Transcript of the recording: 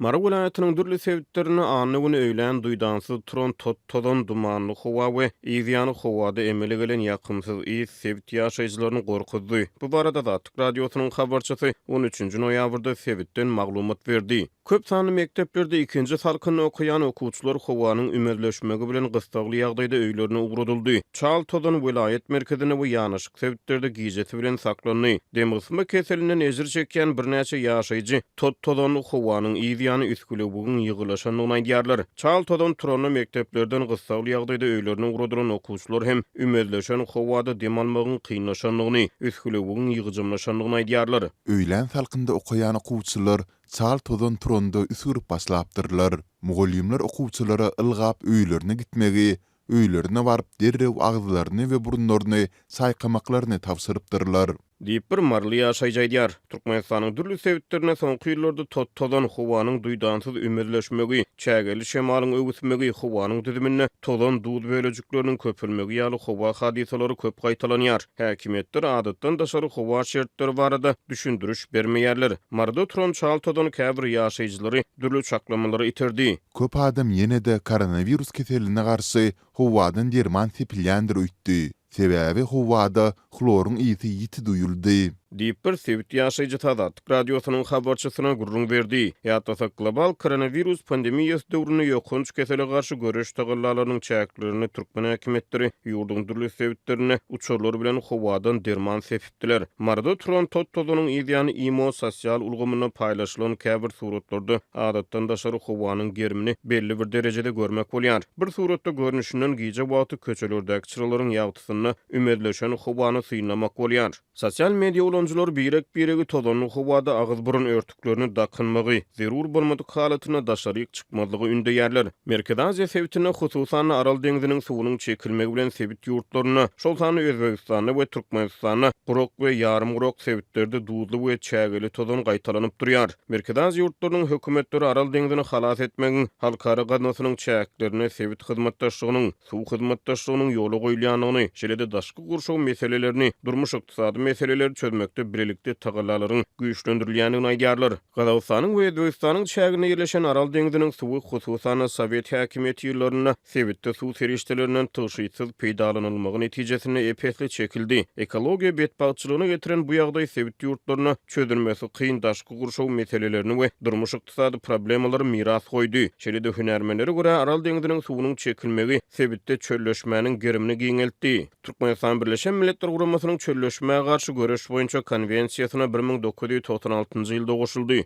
Mary welaýatynyň dürli sebitlerinde anna güni öýlän duýdansyz turan tot-tozan, dumanly howa we yz ýany howada emele gelen ýakymsyz ys sebit ýaşaýjylaryny gorkuzdy. Bu barada Azatlyk Radiosynyň habarçysy on üçünji noýabrda sebitden maglumat berdi. Köp sanly mekdeplerde ikinji salkynda okaýan okuwçylar howanyň ümezleşmegi bilen gyssagly ýagdaýda öýlerine ugradyldy. Çal tozan welaýat merkezinde we ýanaşyk sebitlerde gijesi bilen saklandy. Demgysma keselinden ejir çekýän birnäçe ýaşaýjy tot-tozanly howanyň yz ýany üsgülewügiň ýygylaşandygyny aýdýarlar. Çal tozan turanda mekdeplerden gyssagly ýagdaýda öýlerine ugradylan okuwçylar hem ümezleşen howada dem almagyň kynlaşandygyny, üsgülewügiň ýygjamlaşandygyny aýdýarlar. Öýlän salkynda okaýan okuwçylar Çal tozan turanda üsgürip başlapdyrlar. Mugallymlar okuwçylara ylgap öýlerine gitmegi, öýlerine baryp derrew agyzlaryny we burunlaryny çaýkamaklaryny tabşyrypdyrlar. Diýip, bir maryly ýaşaýjy aýdýar. Türkmenistanyň dürli sebitlerinde soňky ýyllarda tot-tozan, howanyň duýdansyz ümezleşmegi, çägeli şemalyň öwüsmegi, howanyň düzüminde tozan, duz bölejikleriniň köpelmegi ýaly howa hadysalary köp gaýtalanýar. Häkimiýetler adatdan daşary howa şertleri barada düşündiriş bermeýärler. Maryda turan çal tozan käbir ýaşaýjylary dürli çaklamalara iterdi. Köp adam ýene-de koronawirus keseline garşy howadan derman sepilýändir öýtdi. Sebäbi howada hloryň ysy ýiti duýuldy. Diýip, bir sebit ýaşaýjysy Azatlyk Radiosynyň habarçysyna gürrüň berdi. Ýatlasak, global koronawirus pandemiýasy döwründe ýokanç kesele garşy göreş tagallalarynyň çäklerinde türkmen häkimiýetleri ýurduň dürli sebitlerinde uçarlar bilen howadan derman sepipdiler. Maryda turan tot-tozanyň yzýany imo sosial ulgamynda paýlaşylan käbir suratlarda adatdan daşary howanyň gerimini belli bir derejede görmek bolýar. Bir suratda görnüşinden gije wagty köçelerdäki çyralaryň ýagtysynda ümezleşen howany synlamak bolýar. Sosial media ulanyjylary birek-biregi tozanly howada agyz-burun örtüklerini dakynmagy, zerur bolmadyk halatynda daşaryk çykmazlygy ündeýärler. Merkezi Aziýa sebitinde, hususan-da, Aral deňziniň suwunyň çekilmegi bilen sebit ýurtlarynda, şol sanda Özbegistanda we Türkmenistanda gurak we ýarymgurak sebitlerde duzly we çägeli tozan gaýtalanyp durýar. Merkezi Aziýa ýurtlarynyň hökümetleri Aral deňzini halas etmegiň halkara gaznasynyň çäklerinde sebit hyzmatdaşlygynyň, suw hyzmatdaşlygynyň ýola goýulýandygyny, şeýle-de daşky gurşaw meselelerini, durmuş-ykdysady meseleleri çözmekde bilelikde tagallalaryň güýçlendirilýändigini aýdýarlar. Gazagystanyň we Özbegistanyň çäginde ýerleşen Aral deňziniň suwy, hususan-da, sowet häkimiýeti ýyllarynda sebitde suw serişdelerinden tygşytsyz peýdalanylmagy netijesinde ep-esli çekildi. Ekologiýa betbagtçylygyna getiren bu ýagdaý sebit ýurtlaryna çözülmesi kyn daşky gurşaw meselelerini we durmuş-ykdysady ykdysady problemalary miras goýdy. Şeýle-de hünärmenlere görä, Aral deňziniň suwunyň çekilmegi sebitde çölleşmäniň gerimini giňeltdi. Türkmenistan Birleşen Milletler Guramasynyň Çölleşmä garşy göreş boýunça Konwensiýasyna 1996-njy ýylda goşuldy.